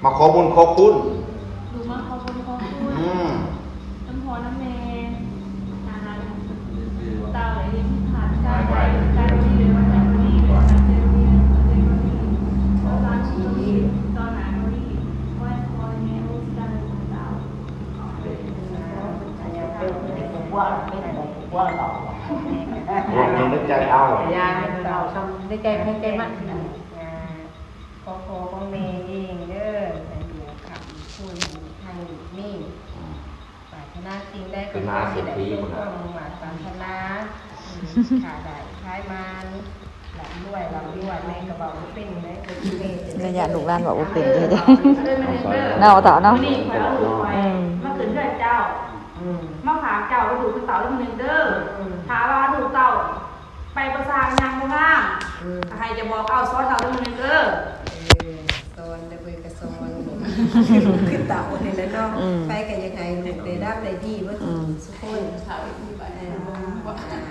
ມາຂໍບຸນຂໍຄຸນ ລູກມາຂໍບຸນຂໍຄຸນ ອືມ ນຳພໍ່ນຳແມ່ ນານາເຕົ້າ ໄດ້ເຮັດຜິດພາດການໃດ ການດີ ຫຼືວ່າການບໍ່ດີ ຫຼືວ່າການໃຈບໍ່ດີ ການໃຈບໍ່ດີ ຕໍ່ຫຼັງກໍດີ ຕໍ່ໜ້າກໍດີ ຂໍໃຫ້ພໍ່ໃຫ້ແມ່ໂອສິການໃຫ້ເຈົ້າ. ບອກເລື່ອງໃນໃຈເອົາ ຢ່າເວົ້າຊ້ຳໃນໃຈ ໃນໃຈມັນ ຂອງພໍ່ຂອງແມ່ເອງເດີ ໃຫ້ມີຄຳຄຸນທາງນີ້ ປາດຖະໜາສິ່ງໃດກໍຂໍໃຫ້ໄດ້ສົມຄວາມມຸ່ງມາດປາດຖະໜາ ຄ້າໄດ້ຂາຍໝານ ລ່ຳລວຍ ລ່ຳລວຍ ແມ່ກໍເວົ້າບໍ່ເປັນເດ້ ໄລຍະລູກຫຼານເວົ້າບໍ່ເປັນເດ້ ເນາະ ເຖົ້າເນາະ ມື້ນີ້ຂ້ອຍເອົາລູກຂ້ອຍ ອືມ ມາຂຶ້ນເຮືອນເຈົ້າ ອືມ ມາຝາກເຈົ້າໄວ້ດູກເຕົ້ານຳໜຶ່ງເດີ ອືມ ຖ້າວ່າລູກເຕົ້າ ໄປບໍ່ສ້າງ ຍ່າງບໍ່ງາມ ອືມ ກໍໃຫ້ເຈົ້າບອກເອົາ ສອນເອົາເດີມື້ນີ້ເດີ ເອີ ສອນເດີເວີຍ ກະສອນ ຄືເຕົ້ານີ້ແຫຼະເນາະ ອືມ ໃຜກໍຢາກໃຫ້ລູກໄດ້ດັບໄດ້ດີເບິດ ອືມ ທຸກຄົນ ເອີ ອ່າ